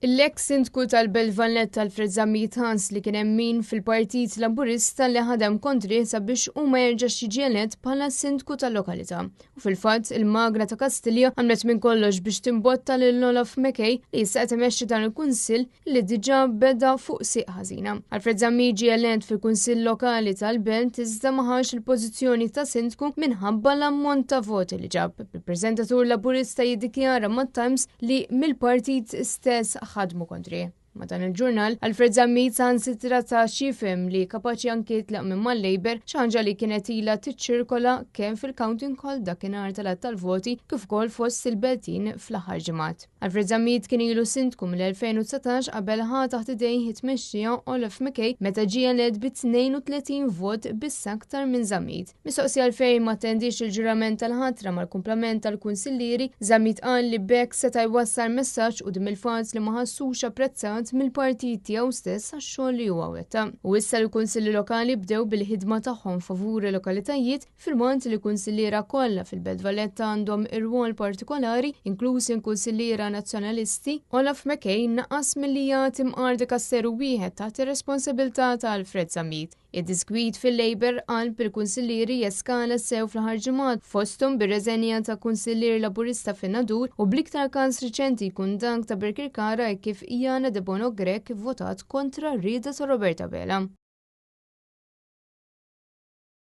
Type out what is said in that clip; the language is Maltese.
L-eks Sindku tal-Belt Valletta Alfred Zammit ħass li kien hemm min fil-Partit Laburista li ħadem kontrih sabiex hu ma jerġax jiġi elett bħala Sindku tal-lokalità. U fil-fatt, il-magna ta' Kastilja għamlet minn kollox biex timbotta lil Olaf McKay li issa qed imexxi dan il-kunsill li diġà beda fuq sieq ħażina. Alfred Zammit ġie elett fil-Kunsill Lokali tal-Belt iżda ma ħax il-pożizzjoni ta' Sindku minħabba l-ammont ta' voti li ġab. Il-preżentatur Laburista jiddikjara mat-Times li mill-partit stess ħadmu kontrih. Ma' dan il-ġurnal, Alfred Zammit saħansitra ta x'jifhem li kapaċi anki jitlaq minn mal-Labour, xi ħaġa li kienet ilha tiċċirkola kemm fil-counting hall dakinhar tal-għadd tal-voti kif ukoll fost il-Beltin fl-aħħar ġimgħat. Alfred Zammit kien ilu sindku mill-2019 qabel ħa taħt idejh it-tmexxija Olaf McKay meta ġie elett bi 32 vot biss aktar minn Zammit. Mistoqsi għalfejn ma attendiex il-ġurament tal-ħatra mal-kumplament tal-kunsillieri, Zammit qal li b'hekk seta' jwassal messaġġ quddiem il-fatt li ma ħassux apprezzat mill-partit tiegħu stess għax-xogħol li huwa wettaq. U issa li l-kunsilli lokali bdew bil-ħidma tagħhom favur il-lokalitajiet, filwaqt li kunsilliera kollha fil-Belt Valletta għandhom irwol partikolari, inkluż il-kunsilliera Nazzjonalisti, Olaf McKay naqas milli jagħti mqar dikasteru wieħed taħt ir-responsabilità ta' Alfred Zammit. Id-diskwit fil-Labour qalb il-kunsillieri jeskala sew fl-aħħar ġimgħat fosthom bir-reżenja ta' kunsillier Laburista fin-Nadur u bl-iktar każ riċenti jkun dak ta' Birkirkara hekk kif Yana Debono Grech ivvotat kontra r-rieda ta' Robert Abela.